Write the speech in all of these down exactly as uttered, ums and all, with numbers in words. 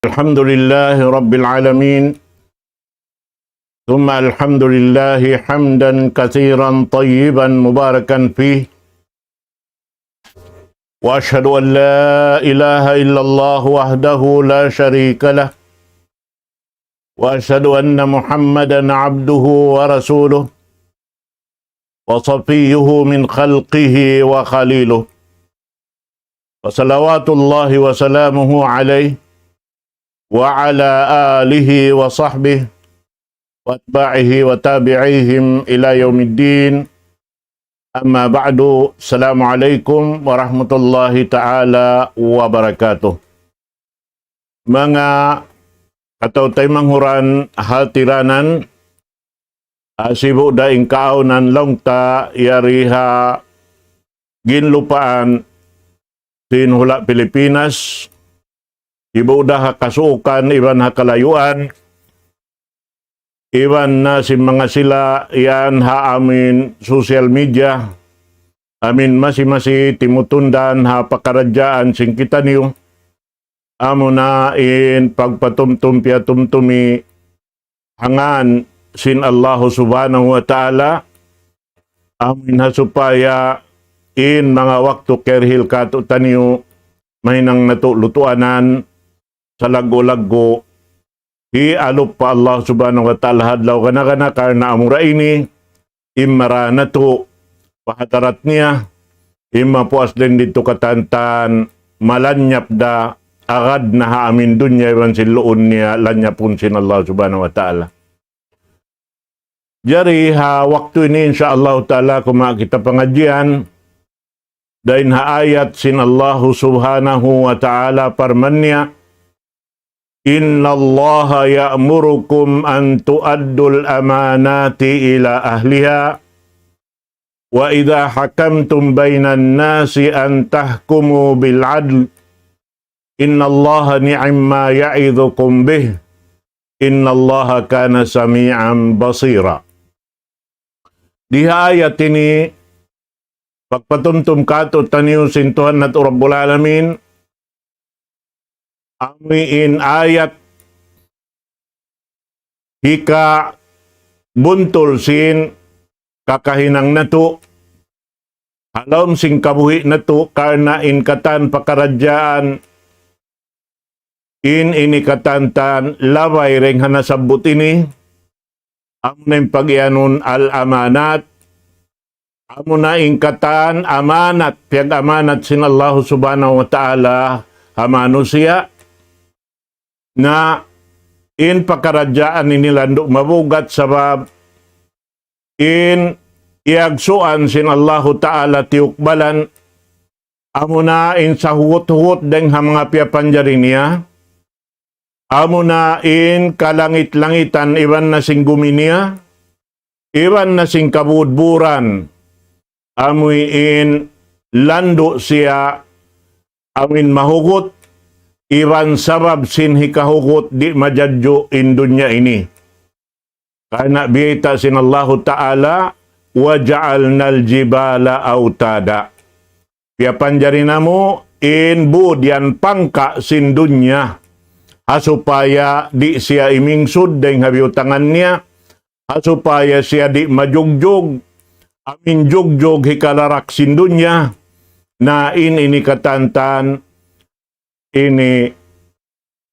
الحمد لله رب العالمين، ثم الحمد لله حمدا كثيرا طيبا مباركا فيه، وأشهد أن لا إله إلا الله وحده لا شريك له، وأشهد أن محمدا عبده ورسوله وصفيه من خلقه وخليله، وصلوات الله وسلامه عليه وعلى آله وصحبه وأتباعه وتابعيهم إلى يوم الدين. أما بعد، السلام عليكم ورحمة الله تعالى وبركاته. Manga kataw-taymanghuran, hatiranan, asibu' da in kaawnan laung ta yari ha ginlupaan sin hula' Pilipinas, sibu' da ha kasuukan iban ha kalayuan, iban na sin manga sila yan ha amin social media, amin masi-masi timutundan ha pakaradjaan sin kitaniyu, amuna in pagpatumtum piyatumtumi ha ngan sin Allahu Subhanahu wa Ta'ala, amin ha supaya in manga waktu kerhil katu'taniyu mahinang natu' lutuanan salaggu'-laggu' hi alup pa Allah Subhanahu wa Ta'ala ha adlaw gana-gana, karna' amura ini in mara natu' pa hadarat niya, in mapuas dayn didtu katantan malanyap da agad na ha amin dunya iban sin luun niya lanyapun sin Allah Subhanahu wa Ta'ala. Jari ha waktu ini, insya Allah Ta'ala, kumawa' kita pangadjian dayn ha ayat sin Allahu Subhanahu wa Ta'ala, parman niya, إن الله يأمركم أن تؤدوا الأمانات إلى أهلها وإذا حكمتم بين الناس أن تحكموا بالعدل إن الله نعما يعظكم به إن الله كان سميعا بصيرا. Di ha ayat ini, pagpatumtum katu'taniyu sin Tuhan natu' Rabbul Alamin, amu in ayat hikabuntul sin kakahinang natu', ha lawm sin kabuhi' natu', karna' in katan pakaradjaan in ini katantan labay dayn ha nasabbut ini, amuna in pag-iyanun al-amanat, amuna in katan amanat, piyag-amanat sin Allahu Subhanahu wa Ta'ala ha manusiya', na in pakaradjaan ini landu' mabugat sabab in iyagsuan sin Allahu Ta'ala tiyukbalan, amuna in sahugut-hugut dayn ha manga piyapanjari niya, amuna in kalangit-langitan iban na sin gumi niya, iban na sin kabudburan, amuin landu' siya amuin mahugut, iban sabab sin hikahugut di' majadju' in dunya ini. Karna' biyayta' sin Allahu Ta'ala, وجعلنا الجبال أوتادا. Piyapanjari namu' in bud yan pangka' sin dunya. Ha supaya di' siya imingsud dayn ha biyutangan niya. Ha supaya siya di' majugjug. Amuin jugjug hikalarak sin dunya. Na in ini katantan ini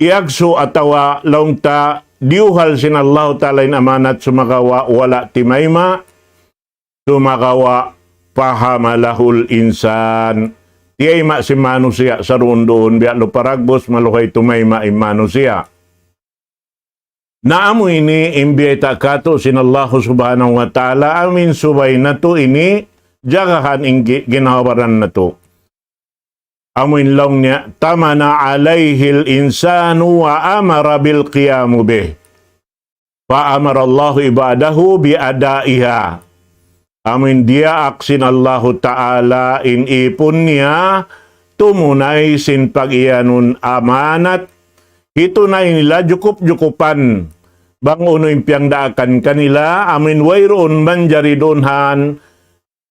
iyagsu' atawa laung ta diyuhal sin Allahu Ta'ala in amanat sumagawa' wala' timayma', sumagawa' فحمله الإنسان. Tiyayma' sin manusiya' saruun-duun biya' lupa dagbus maluhay tumayma' in manusiya'. Na amu ini in biyayta' katu' sin Allahu Subhanahu wa Ta'ala, amuin subay natu' ini jagahan in gi-, ginhawa-baran natu'. Amuin laung niya, طمأن عليه الإنسان وأمر بالقيام به. فأمر الله عباده بأدائها. Amuin diyaak sin Allahu Ta'ala in ipun niya, tumunay sin pag-iyanun amanat, hitunay nila jukup-jukupan, bang unu in piyangdaakan kanila, amuin wayruun manjari duun han,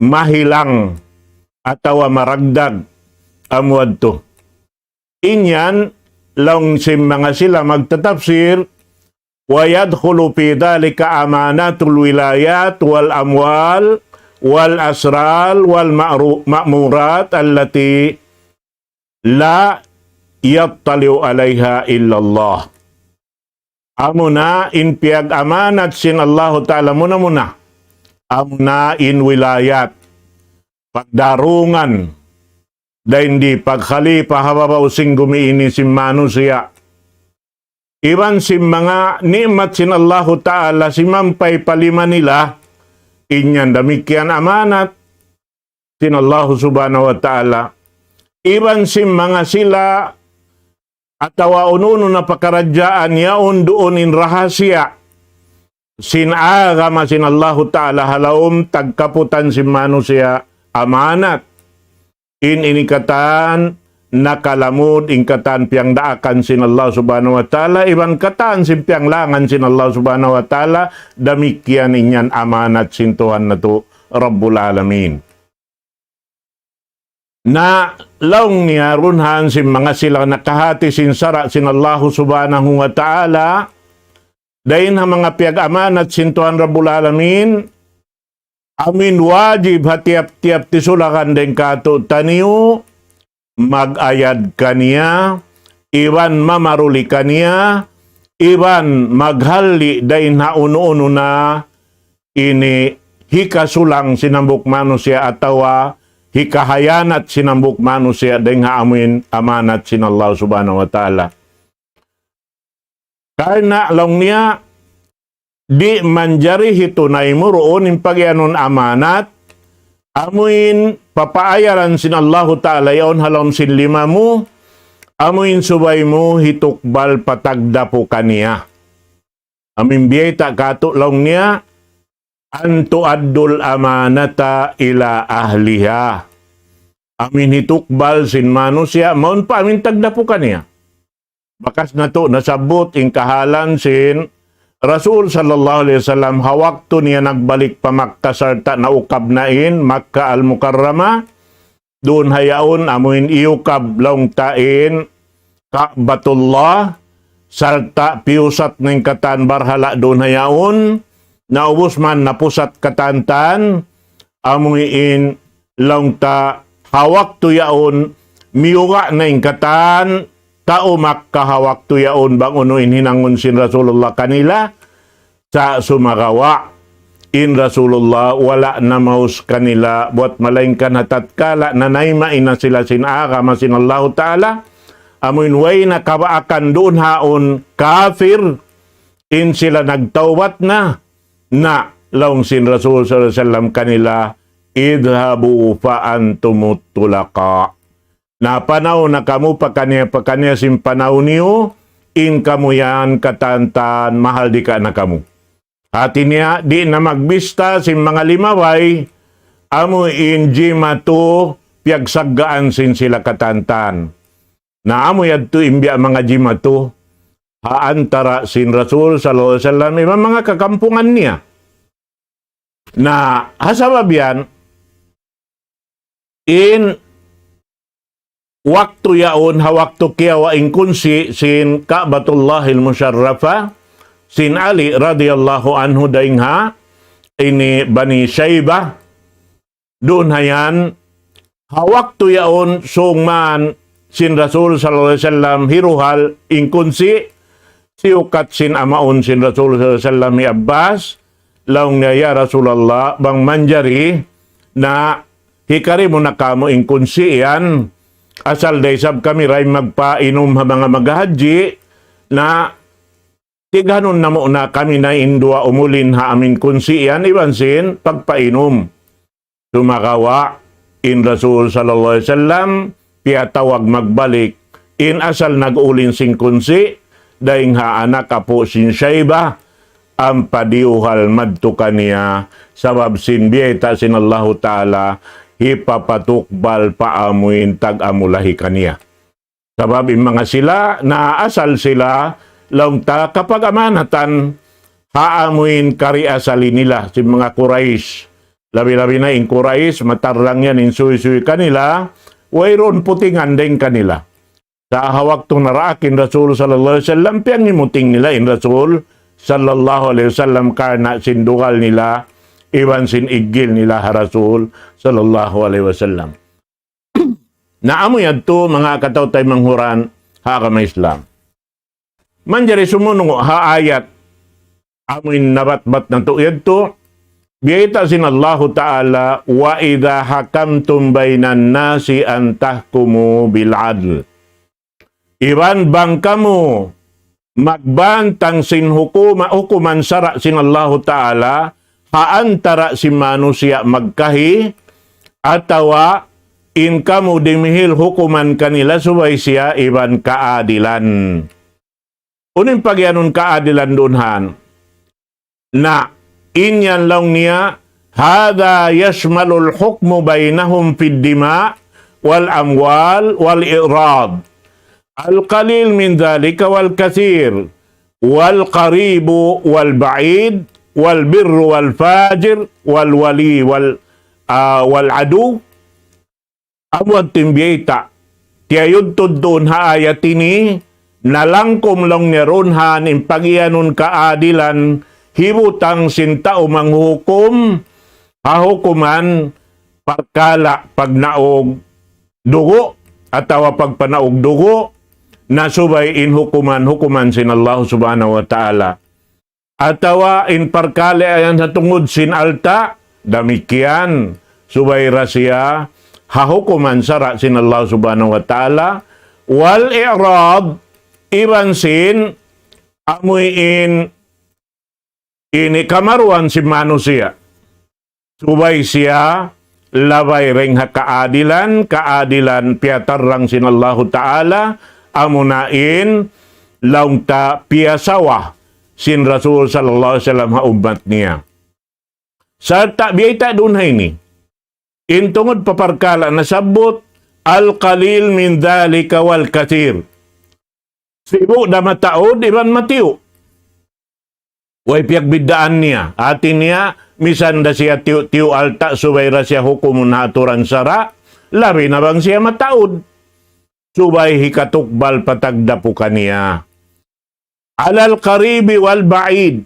mahilang, atawa maragdag, amu yadtu. In yan, laung sin manga sila magtatapsir, ويدخل في ذلك أمانات الولايات والأموال والأسرار والمأمورات التي لا يطلع عليها إلا الله. Amuna in piyag-amanat sin Allahu Ta'ala muna-muna. Amuna in wilayat, pagdarungan, dayn di pagkhalifa ha babaw sin gumi ini sin manusiya'. Iban sin manga ni'mat sin Allahu Ta'ala simampay pa lima nila, in yan damikkiyan amanat sin Allahu Subhanahu wa Ta'ala. Iban sin manga sila atawa unu-unu na pakaradjaan yaun duun in rahasiya sin agama sin Allahu Ta'ala ha lawm tagkaputan sin manusiya' amanat. In ini katan nakalamud in katan piyangdaakan sin Allah Subhanahu wa Ta'ala, iban katan sin piyanglangan sin Allah Subhanahu wa Ta'ala, damikkiyan in yan amanat sin Tuhan natu' Rabbul Alamin. Na laung niya runhan sin manga sila nakahati sin sara' sin Allahu Subhanahu wa Ta'ala, dayn ha manga piyag-amanat sin Tuhan Rabbul Alamin, amin wajib ha tiyap-tiyap tisulakan dayn kātu'niyu, mag-ayad kaniya, iban mamaruli kaniya, iban maghalli' dayn ha unu-unu na ini hikasulang sin hambuuk manusiya' atawa hikahayanat sin hambuuk manusiya' dayn ha amuin amanat sin Allah Subhanahu wa Ta'ala. Karna' laung niya, di' manjari hitunay mu duun in pagiyanun amanat, amuin papaayaran sin Allahu Ta'ala yaun ha lawm sin lima mu, amuin subay mu hitukbal pa tagdapu kaniya. Amuin biyayta' kātu' laung niya, أن تؤدوا الأمانة إلى أهلها. Amuin hitukbal sin manusiya', mawn pa amuin tagdapu kaniya. Bakas natu' nasabbut in kahalan sin Rasul sallallahu alayhi wasallam ha waktu niya nagbalik pa Makkah sarta' naukab na in Makkah Al-Mukarramah, duun ha yaun amuin iyukab laung ta in Ka'batullah, sarta' piyusat na in katan barhala' duun ha yaun, naubus man napusat katan-katan, amuin laung ta ha waktu yaun, miyuga' na in katan tau Makkah ha waktu yaun bang unu in hinangun sin Rasulullah kanila, sa' sumagawa' in Rasulullah wala' namaus kanila buwat malaingkan ha tatkala nanayma' na sila sin agama sin Allahu Ta'ala, amuin way na kabaakan duun ha yaun kafir, in sila nagtawbat na, na laung sin Rasul sallallahu alayhi wasallam kanila, اذهبوا فأنتم الطلقاء. Na panaw na kamu pakaniya-pakaniya sin panaw niyu, in kamu yan katan-katan mahardi' na kamu. Hati niya, di' na magbista sin manga limabay, amu in jimatu piyagsaggaan sin sila katan-katan. Na amu yadtu in biya' manga jimatu, ha antara' sin Rasul sallallahu alayhi wasallam, iban manga kakampungan niya. Na, ha sabab yan, in waktu yaun, ha waktu kiyawa' in kunsi' sin Ka'batullahil Musharrafa, sin Ali radiyallahu anhu dayn ha, ini Bani Shaybah, duun ha yan, ha waktu yaun sung man sin Rasul sallallahu alayhi wasallam hiruhal in kunsi', siyukat sin amaun sin Rasul sallallahu alayhi wasallam hi Abbas, laung niya, "Ya Rasulullah, bang manjari na hikari mu na kamu in kunsi' yan, asal da isab kami da in magpainum ha manga maghahajji, na tighanun namu' na kami na in duwa umulin ha amin kunsi' yan, iban sin pagpainum." Sumagawa', in Rasul sallallahu alayhi wasallam, piyatawag magbalik, in asal nag-ulin sin kunsi', dayn ha anak apu' sin Shaybah, ampa diyuhal madtu kaniya, sabab sin biyayta' sin Allahu Ta'ala, hipapatukbal pa amuin tag-amulahi kaniya. Sabab in manga sila, naasal sila, laung ta kapag-amanatan, ha amuin kari asali nila, sin manga Quraysh. Labi-labi na in Quraysh, matarrang yan in suysuy kanila, wayruun putingan dayn kanila. Sa' ha waktu naraak in Rasul sallallahu alayhi wasallam, piyanghimuting nila in Rasul sallallahu alayhi wasallam karna' sin dugal nila, iban sin iggil nila ha Rasul sallallahu alayhi wasallam. Na amu yadtu manga kataw-taymanghuran ha agama Islam. Manjari sumunung ha ayat amu in nabatbat natu' yadtu, biyayta' sin Allahu Ta'ala, وإذا حكمتم بين الناس أن تحكموا بالعدل. Iban bang kamu magbantang sin hukuma-, hukuman sara' sin Allahu Ta'ala, ha antara' sin manusiya' magkahi, atawa in kamu dimihil hukuman kanila subay siya iban kaadilan. Unu in pagiyanun kaadilan duun han? Na, in yan laung niya, هذا يشمل الحكم بينهم في الدماء والأموال والإعراض، القليل من ذلك والكثير، والقريب والبعيد، والبر والفاجر، والولي وال-، ah, والعدو. Amu yadtu in biyayta'. Tiyayudtud duun ha ayat ini, nalangkum laung niya duun han in pagiyanun kaadilan, hibutang sin tau manghukum, ha hukuman, parkala' pagnaug dugu', atawa pagpanaug dugu', na subay in hukuman, hukuman sin Allah Subhanahu wa Ta'ala. Atawa in parkala' yan ha tungud sin alta', damikkiyan, subay da siya ha hukuman sara' sin Allah Subhanahu wa Ta'ala, والإعراض, iban sin amuin ini kamaruan sin manusiya'. Subay siya labay dayn ha kaadilan, kaadilan piyatarrang sin Allahu Ta'ala, amuna in laung ta piyasawa sin Rasul sallallahu alayhi wasallam ha ummat niya. Sarta' biyayta' duun ha ini. In tungud pa parkala' nasabbut, القليل من ذلك والكثير. Sibu' da mataud iban matiyu'. Way piyagbiddaan niya. Hati niya, misan da siya tiyu'-tiyu' alta' subay da siya hukumun ha aturan sara', labi na bang siya mataud. Subay hikatukbal pa tagdapu kaniya. على القريب والبعيد.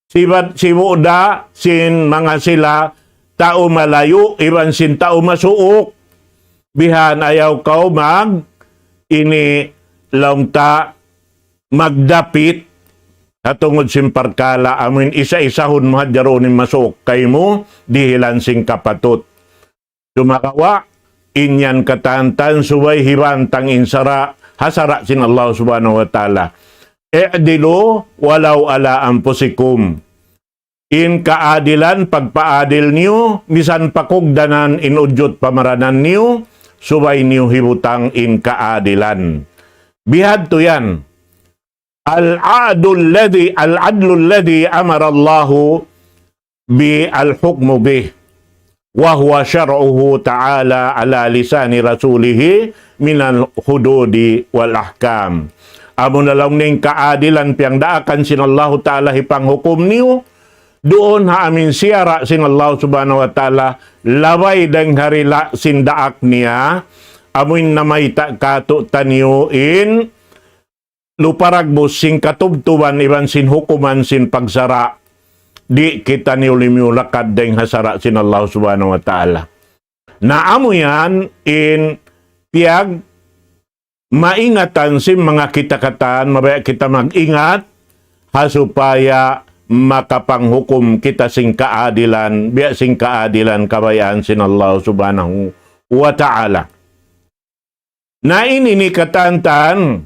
Sibat sibu' da sin manga sila tau malayu' iban sin tau masuuk. Bihan ayaw kaw mag ini laung ta magdapit ha tungud sin parkala' amuin isa-isahun mu hadja duun in masuuk kaymu dihilan sin kapatut. Sumagawa', in yan katantan subay hibantang in sara', ha sara' sin Allah Subhanahu wa Ta'ala. اعدلوا ولو على أنفسكم. In kaadilan, pagpaadil niyu, misan pa kugdanan in udjut pamaranan niyu, subay niyu hibutang in kaadilan. Bihadtu yan. العدل الذي، العدل الذي أمر الله بالحكم به، وهو شرعه تعالى على لسان رسوله من الحدود والأحكام. Amuna laung niya in kaadilan piyangdaakan sin Allahu Ta'ala hipanghukum niyu, duun ha amuin siyara' sin Allah Subhanahu wa Ta'ala, labay dayn ha dila' sin daak niya, amuin namayta' kātu'niyu in luparagbus sin katubtuban iban sin hukuman sin pagsara', di' kitaniyu lumiyulakad dayn ha sara' sin Allah Subhanahu wa Ta'ala. Na amu yan in piyag maingatan sin manga kita katan, mabaya' kita mag-ingat, ha supaya makapanghukum kita sin kaadilan, biya' sin kaadilan kabayaan sin Allah Subhanahu wa Ta'ala. Na ini ini katantan,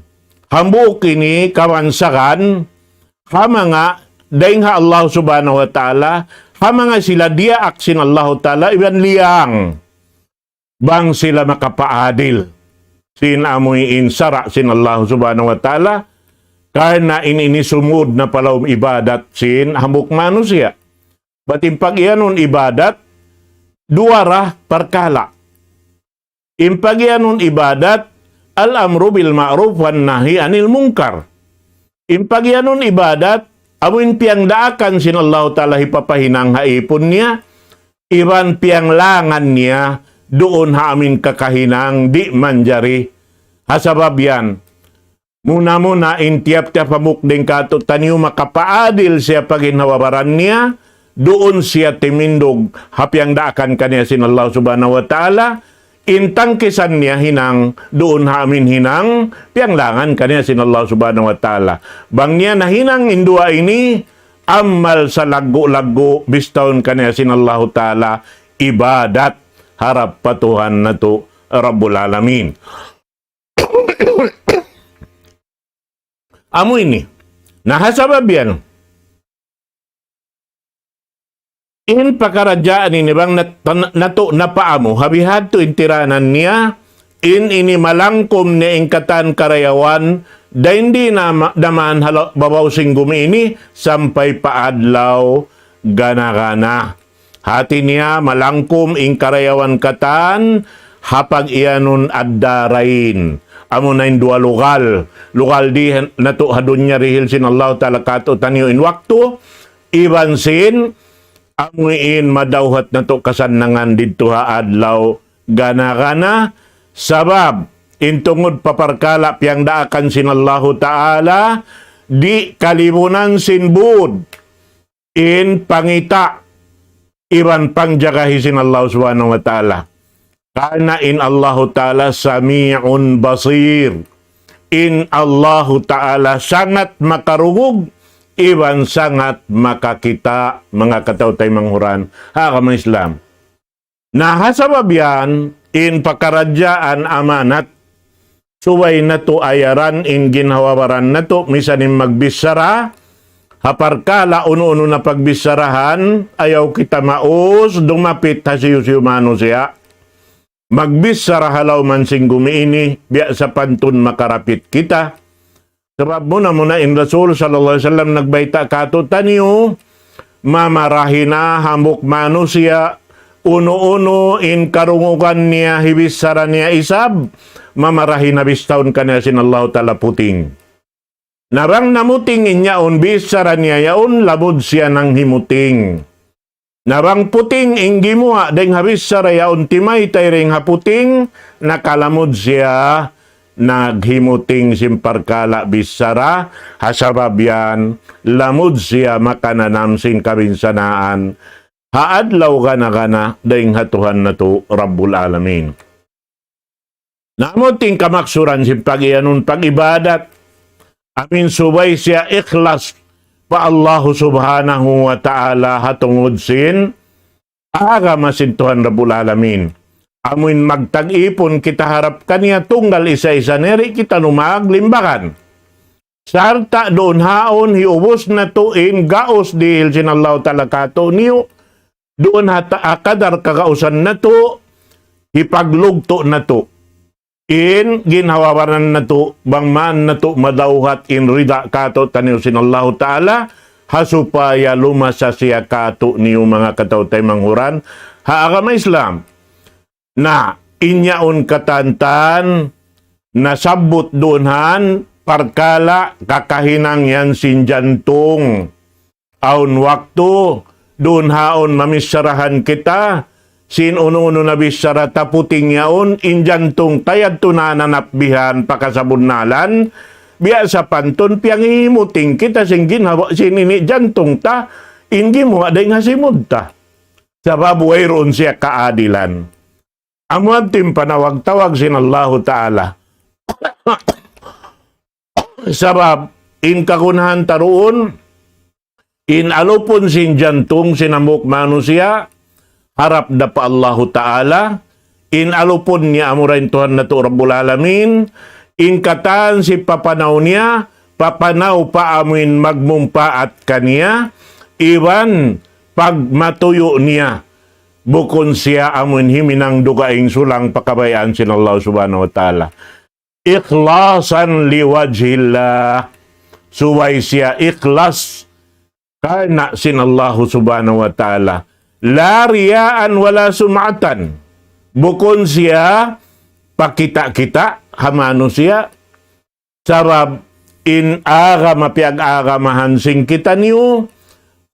hambuuk ini kawansagan, ha manga dayn ha Allah Subhanahu wa Ta'ala, ha manga sila diyaak sin Allah Ta'ala, iban liyang bang sila makapaadil sin amuin sara' sin Allah Subhanahu wa Ta'ala, karna' in ini sumud na pa lawm ibadat sin hambuuk manusiya'. Bat in pagiyanun ibadat, duwa ra parkala'. In pagiyanun ibadat, الأمر بالمعروف والنهي عن المنكر. In pagiyanun ibadat, amuin piyangdaakan sin Allahu Ta'ala hipapahinang ha ipun niya, iban piyanglangan niya duun ha amuin kakahinang di' manjari Ha sabab yan, muna-muna in tiyap-tiyap hambuuk dayn kātu'niyu makapaadil siya pa ginhawa-baran niya, duun siya timindug ha piyangdaakan kaniya sin Allah Subhanahu wa Ta'ala, in tangkisan niya hinang duun ha amuin hinang piyanglangan kaniya sin Allah Subhanahu wa Ta'ala. Bang niya nahinang in duwa ini, amal salaggu'-laggu' bistahun kaniya sin Allahu Ta'ala, ibadat harap pa Tuhan natu' Rabbul Alamin. Amu ini. Na ha sabab yan, in pakaradjaan ini bang nat-, tan-, natu' napaamu, ha bihadtu in tiranan niya, in ini malangkum niya in katan karayawan, dayn di na ma-, daman ha la-, babaw sin gumi ini, sampay pa adlaw gana-gana. Hati niya malangkum in karayawan katan ha pag-iyanun ad-darain. Amuna in duwa lugal. Lugal di natu' ha dunya dihil sin Allah Ta'ala kātu'niyu in waktu. Iban sin amuin madawhat natu' kasannangan didtu ha adlaw gana-gana. Sabab, in tungud pa parkala' piyangdaakan sin Allahu Ta'ala, di' kalibunan sin bud in pangita' iban pangjagahi sin Allah Subhanahu wa Ta'ala. Karna' in Allahu Ta'ala Sami'un Basir. In Allahu Ta'ala sangat makarungug iban sangat makakita', manga kataw-taymanghuran ha agama Islam. Na ha sabab yan, in pakaradjaan amanat, subay natu' ayaran in ginhawa-baran natu', misan in magbichara, ha parkala' unu-unu na pagbicharahan, ayaw kita maus dumapit ha hisiyu-siyu manusiya'. Magbichara ha lawm sin gumi ini, biya' sapantun makarapit kita. Sabab muna-muna in Rasul sallallahu alayhi wasallam nagbayta' kātu'niyu, mamarahi na hambuuk manusiya', unu-unu in karungugan niya, hibichara niya isab, mamarahi na bistahun kaniya sin Allahu Ta'ala puting. Na bang namuting in yaun bichara niya yaun, lamud siya nanghimuting. Na bang puting in gimuwa' dayng ha bichara yaun timaytay dayng ha puting, nakalamud siya naghimuting sin parkala' bichara, ha sabab yan, lamud siya makananam sin kabinsanaan ha adlaw gana-gana dayng ha Tuhan natu' Rabbul Alamin. Na amu in kamaksuran sin pag-iyanun pag-ibadat, amuin subay siya ikhlas pa Allahu Subhanahu wa Ta'ala ha tungud sin agama sin Tuhan Rabbul Alamin. Amuin magtag-ipun kita harap kaniya tunggal isa-isa, di' kita lumag limbagan. Sarta' duun haun hiubus natu' in gaus dihil sin Allahu Ta'ala kātu'niyu, duun ha ta-, ha kadar kagausan natu', hipaglugtu' natu' in ginhawa-baran natu', bang man natu' madawhat in rida kātu'niyu sin Allahu Ta'ala, ha supaya lumasa siya kātu'niyu manga kataw-taymanghuran ha agama Islam. Na, in yaun katan-katan, nasabbut duun ha parkala' kakahinang yan sin jantung. Awn waktu, duun haun mamicharahan kita, sin unu-unu na bichara ta puting yaun, in jantung ta yadtu na nanapbihan pa kasabunnalan, biya' sapantun piyanghimuting kita sin ginhawa, sin ini jantung ta, in gimuwa' dayng ha simud ta. Sabab wayruun siya kaadilan. Amu yadtu in panawag-tawag sin Allahu Ta'ala. Sabab, in kagunahan ta duun, in alupun sin jantung sin hambuuk manusiya', harap da pa Allahu Ta'ala, in alupun niya amura in Tuhan natu' Rabbul Alamin, in katan sin papanaw niya, papanaw pa amuin magmumpaat kaniya, iban pagmatuyu' niya, bukun siya amuin himinang dugaing sulang pa kabayaan sin Allah Subhanahu wa Ta'ala. إخلاصا لوجه الله. Subay siya ikhlas karna' sin Allahu Subhanahu wa Ta'ala. لا رياء ولا سمعة. Bukun siya pakita'-kita' ha manusiya'. Sabab in agama piyag-agamahan sin kitaniyu,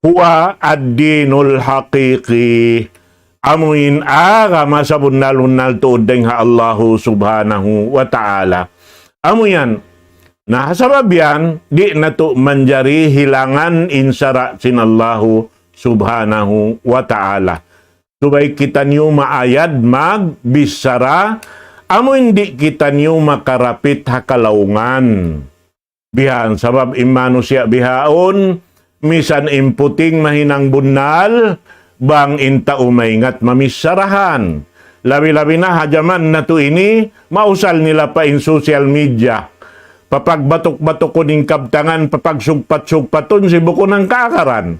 هو الدين الحقيقي. Amu in agama sabunnal-bunnal tuud dayng ha Allahu Subhanahu wa Ta'ala. Amu yan. Na, ha sabab yan, di' natu' manjari hilangan in sara' sin Allahu Subhanahu wa Ta'ala. Subay kitaniyu maayad magbichara, amu in di' kitaniyu makarapit ha kalaungan. Bihan, sabab in manusiya' bihaun, misan in puting mahinang bunnal, bang in tau maingat mamicharahan. Labi-labi na ha jaman natu' ini, mausal nila pa in social media. Papagbatuk-batukun in kabtangan, papagsugpat-sugpatun sin bukun hangkaagaran.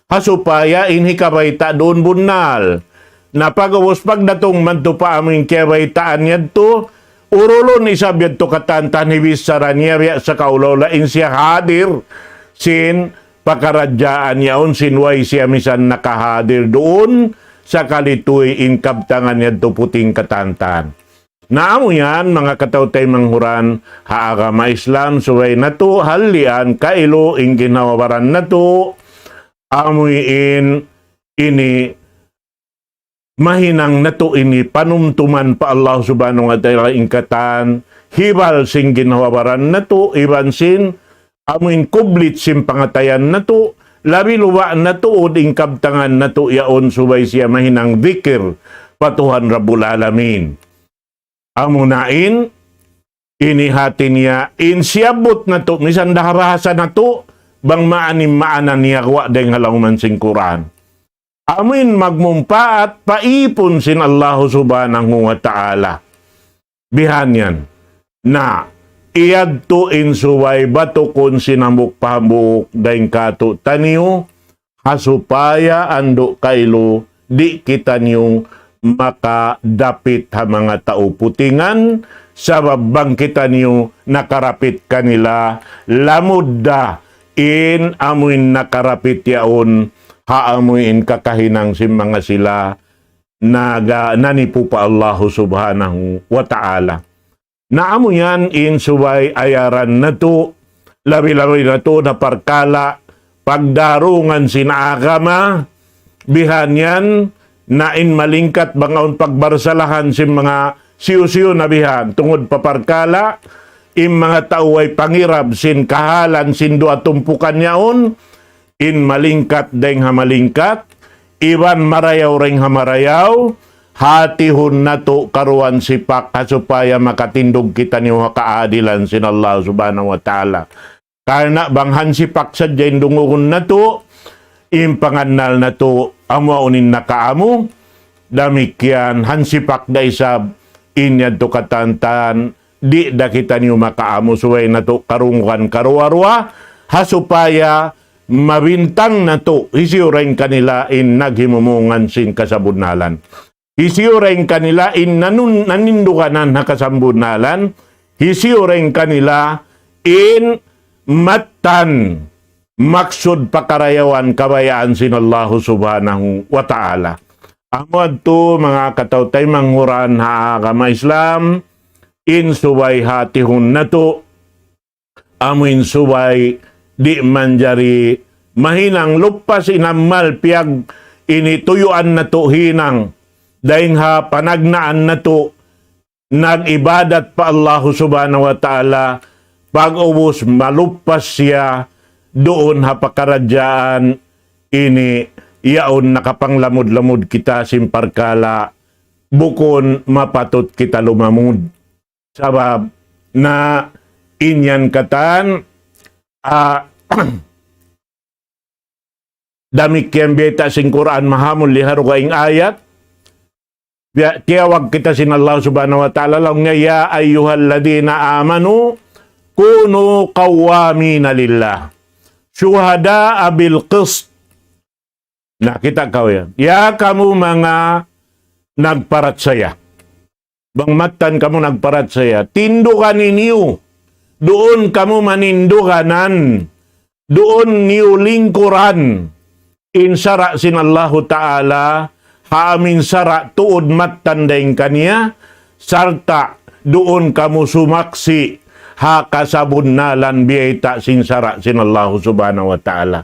Ha supaya in hikabayta' duun bunnal. Na pag'ubus pagdatung madtu pa amu in kiyabaytaan yadtu, urulun isab yadtu katantan hibichara niya biya' sakaula-ula in siya hadir sin pakaradjaan yaun sin way siya misan nakahadir duun, sakali tuy in kabtangan yadtu puting katantan. Na amu yan, manga kataw-taymanghuran ha agama Islam, subay natu' hallian kailu in ginhawa-baran natu', amu in ini mahinang natu' ini panumtuman pa Allah Subhanahu wa Ta'ala in katan hibal sin ginhawa-baran natu', iban sin amu in kublit sin pangatayan natu', labi luba' natu' in kabtangan natu' yaun subay siya mahinang dhikir pa Tuhan Rabbul Alamin. Amu na in, ini hati niya, in siyabbut natu', misan da ha bahasa natu', bang maanin maana niya guwa' dayng ha lawman sin Qur'an. Amu in magmumpaat pa ipun sin Allahu Subhanahu wa Ta'ala. Bihan yan. Na, iyadtu in subay batukun sin hambuuk pa hambuuk dayng kātu'niyu, ha supaya andu' kailu di' kitaniyu makadapit ha manga tau putingan, sabab bang kitaniyu nakarapit kanila, lamud da in amu in nakarapit yaun, ha amu in kakahinang sin manga sila naga-, nanipu pa Allahu Subhanahu wa Ta'ala. Na amu yan in subay ayaran natu', labi-labi natu' na parkala' pagdarungan sin agama, bihan yan, na in malingkat bang awn pagbarsalahan sin manga siyu-siyu na bihan, tungud pa parkala', in manga tau way pangirab sin kahalan sin duwa tumpukan yaun, in malingkat dayng ha malingkat, iban marayaw dayng ha marayaw, hatihun natu' karuwa hansipak ha supaya makatindug kitaniyu ha kaadilan sin Allah Subhanahu wa Ta'ala. Karna' bang hansipak sadja in dungugun natu', in pangannal natu', amu awn in nakaamu, damikkiyan hansipak da isab in yadtu katantan, di' da kitaniyu makaamu subay natu' karungugan karuwa-ruwa, ha supaya mabintang natu', hisiyu dayn kanila in naghimumungan sin kasabunnalan. Hisiyu dayn kanila in nanun-, naninduganan ha kasabunnalan, hisiyu dayn kanila in mattan maksud pakarayawan kabayaan sin Allahu Subhanahu wa Ta'ala. Amu yadtu manga kataw-taymanghuran ha agama Islam, in subay hatihun natu', amu in subay di' manjari mahinang lupas in amal piyag ini tuyuan natu' hinang, dayng ha panagnaan natu' nag-ibadat pa Allahu Subhanahu wa Ta'ala, pag'ubus malupas siya duun ha pakaradjaan ini, yaun nakapanglamud-lamud kita sin parkala' bukun mapatut kita lumamud. Sabab na in yan katan, ah, damikkiyan biyayta' sin Qur'an mahamulliya ha dugaing ayat, biya' tiyawag kita sin Allah Subhanahu wa Ta'ala, laung niya, يا أيها الذين آمنوا كونوا قوامين لله شهداء بالقسط. Na, kita' kaw yan. Ya kamu manga nagparachaya. Bang mattan kamu nagparachaya, tindugan niyu, duun kamu maninduganan, duun niyu lingkuran in sara' sin Allahu Ta'ala, ha amu in sara' tuud mattan dayng kaniya, sarta' duun kamu sumaksi' ha kasabunnalan biyayta' sin sara' sin Allahu Subhanahu wa Ta'ala.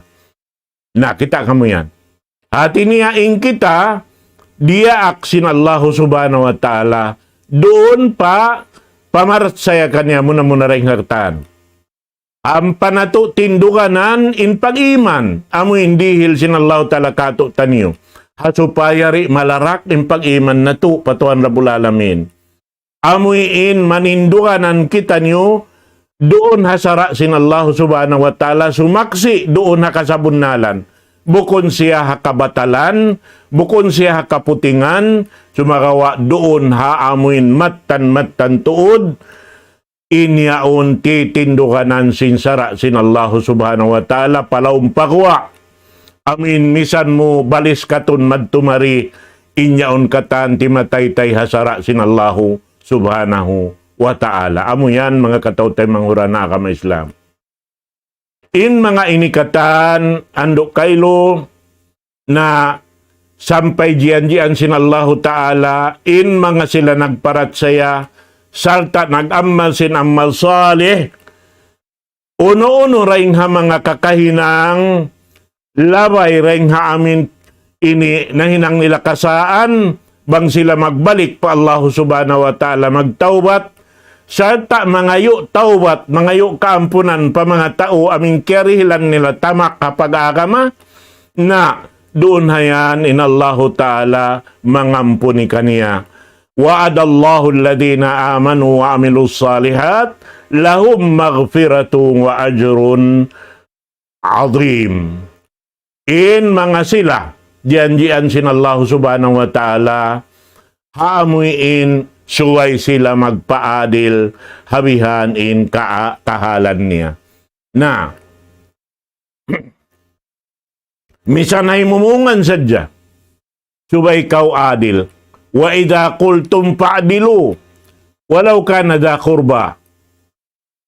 Na, kita' kamu yan. Hati niya in kita, diyaak sin Allahu Subhanahu wa Ta'ala, duun pa pamarachaya kaniya muna-muna dayn ha katan. Ampa natu' tinduganan in pag-iman, amu in dihil sin Allahu Ta'ala kātu'niyu. Ha supaya di' malarak in pag-iman natu' pa Tuhan Rabbul Alamin. Amu in maninduganan kitaniyu duun ha sara' sin Allahu Subhanahu wa Ta'ala, sumaksi' duun ha kasabunnalan. Bukun siya ha kabatalan, bukun siya ha kaputingan, sumagawa' duun ha amu in mattan-mattan tuud, in yaun titinduganan sin sara' sin Allahu Subhanahu wa Ta'ala, palaum paguwa'. Amu in misan mu balis katun madtu mari, in yaun katan timataytay ha sara' sin Allahu Subhanahu wa Ta'ala. Amu yan, manga kataw-taymanghuran ha agama Islam. In manga ini katan, andu' kailu, na sampay jiyanjian sin Allahu Ta'ala, in manga sila nagparachaya, sarta' nag-amal sin amal salih, unu-unu dayn ha manga kakahinang, labay dayn ha amin ini nahinang nila kasaan, bang sila magbalik pa Allahu Subhanahu wa Ta'ala magtawbat, sarta' mangayu' tawbat, mangayu' kaampunan pa manga tau amin kiyarihilan nila tamak ha pag-agama, na duun ha yan in Allahu Ta'ala mangampuni kaniya. وعد الله الذين آمنوا وعملوا الصالحات لهم مغفرة وأجر عظيم. In manga sila, jiyanjian sin Allahu Subhanahu wa Ta'ala, ha amu in subay sila magpaadil ha bihan in ka-, kahalan niya. Na, misan ha himumungan sadja, subay kaw adil. وإذا قلتم فاعدلوا ولو كان ذا قربى.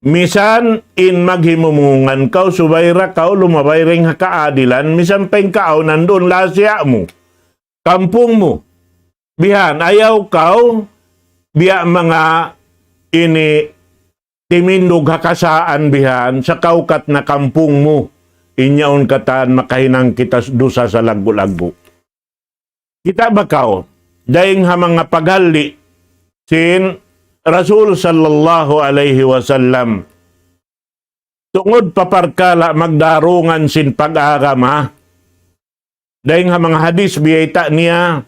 Misan in maghimumungan kaw, subay da kaw lumabay dayn ha kaadilan, misan pa in kaawn nanduun lasiya mu, kampung mu. Bihan, ayaw kaw, biya' manga ini timindug ha kasaan bihan, sa kaukat na kampung mu, in yaun katan makahinang kita dusa salaggu'-laggu'. Kita' ba kaw, dayn ha manga paghalli' sin Rasul sallallahu alayhi wasallam. Tungud pa parkala' magdarungan sin pag-agama. Dayn ha manga hadis biyayta' niya,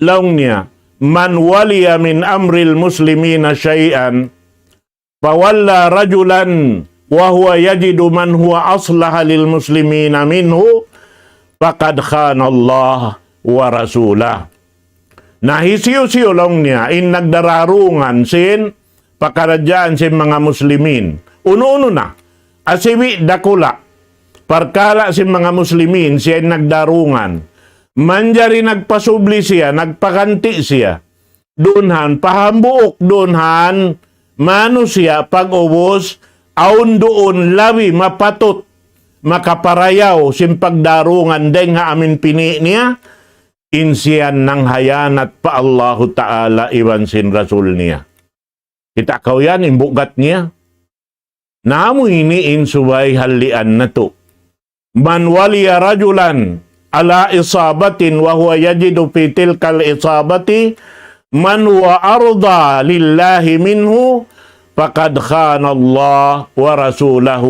laung niya, من ولي من أمر المسلمين شيئا فولى رجلا وهو يجد من هو أصلح للمسلمين منه فقد خان الله ورسوله. Na hisiyu-siyu laung niya, in nagdararungan sin pakaradjaan sin manga muslimin. Unu-unu na, asibi' dakula', parkala' sin manga muslimin, siya in nagdarungan. Manjari nagpasubli siya, nagpaganti' siya. Duun han, pa hambuuk duun han, manusiya' pag-ubus, awn duun labi mapatut, makaparayaw, sin pagdarungan dayng ha amin pini' niya, in siya nanghayanat pa Allahu Ta'ala iban sin Rasul niya. Kita' kaw yan, in bugat niya. Na amu ini in subay hallian natu'. من ولي رجلا على عصابة وهو يجد في تلك العصابة من هو أرضى لله منه فقد خان الله ورسوله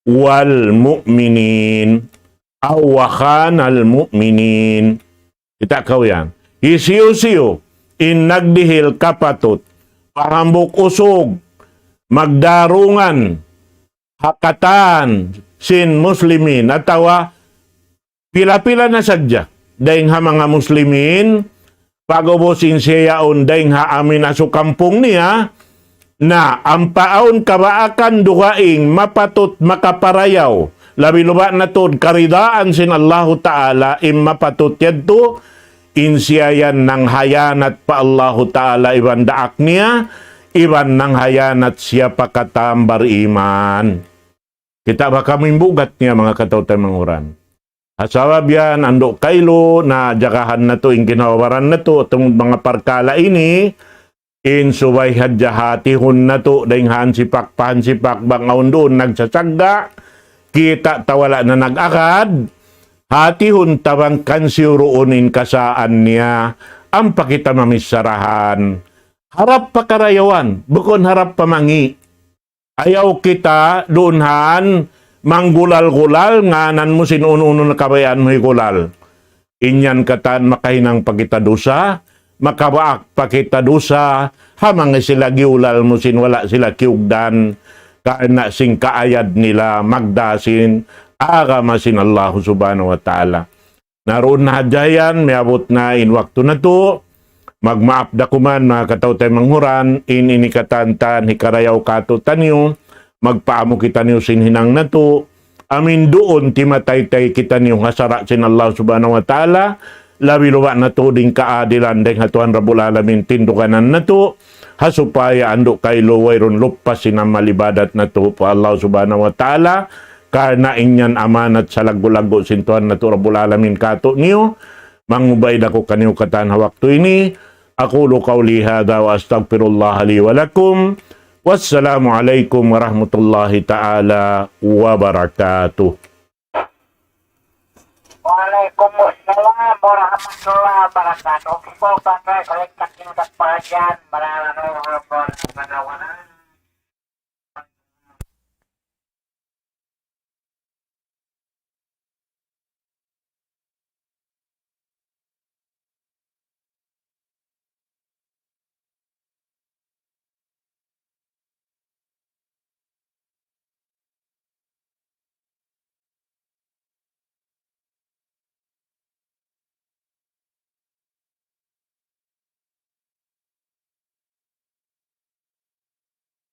والمؤمنين. أو وخان المؤمنين. Kita' kaw yan. Hisiyu-siyu in nagdihil kapatut, pa hambuuk usug, magdarungan ha katan sin muslimin, atawa pila-pila na sadja dayng ha manga muslimin, pag-ubus in siya yaun dayng ha amin asukampung niya, na ampa awn kabaakan dugaing mapatut makaparayaw, labi-labi na tuud karidaan sin Allahu Ta'ala, in mapatut yadtu, in siya yan nanghayanat pa Allahu Ta'ala iban daak niya, iban nanghayanat siya pa katan bariman. Kita' ba kamu in bugat niya, manga kataw-taymanghuran? Ha sabab yan, andu' kailu na jagahan natu' in ginhawa-baran natu', tungud manga parkala' ini, in subay hadja hatihun natu', dayng hansipak pa hansipak, bang awn duun nagsasagga', kita' ta wala' na nag-agad, hatihun ta bang kan siyuruun in kasaan niya, ampa kita mamissarahan. harap pa karayawan, bukun harap pa mangi'. Ayaw kita duun han manggulal-gulal, ngānan mu sin unu-unu na kabayaan mu higulal. In yan katan makahinang pa kita dusa, makabaak pa kita dusa, ha manga sila giyulal mu sin wala' sila kiyugdan, karna' sin kaayad nila magdā sin agama sin Allah Subhanahu wa Ta'ala. Na duun na hadja yan, miyabut na in waktu natu'. Magmaap da kuman, manga kataw-taymanghuran, in ini katan hikarayaw kātu'niyu, magpaamu kitaniyu sin hinang natu'. Amu in duun timataytay kitaniyu ha sara' sin Allah Subhanahu wa Ta'ala, labi-labi na tuud in kaadilan dayn ha Tuhan Rabbul Alamin tinduganan natu', ha supaya andu' kailu wayruun lupas sin amal ibadat natu' pa Allah Subhanahu wa Ta'ala, karna' in yan amanat salaggu'-laggu' sin Tuhan natu' Rabbul Alamin kātu'niyu. Mangubay da aku kaniyu katan ha waktu ini. أقول قولي هذا وأستغفر الله لي ولكم. والسلام عليكم ورحمة الله تعالى وبركاته. Waalaikumsalam warahmatullahi wabarakatuh. Kung bakal balik takin ka pa dyan, mararano,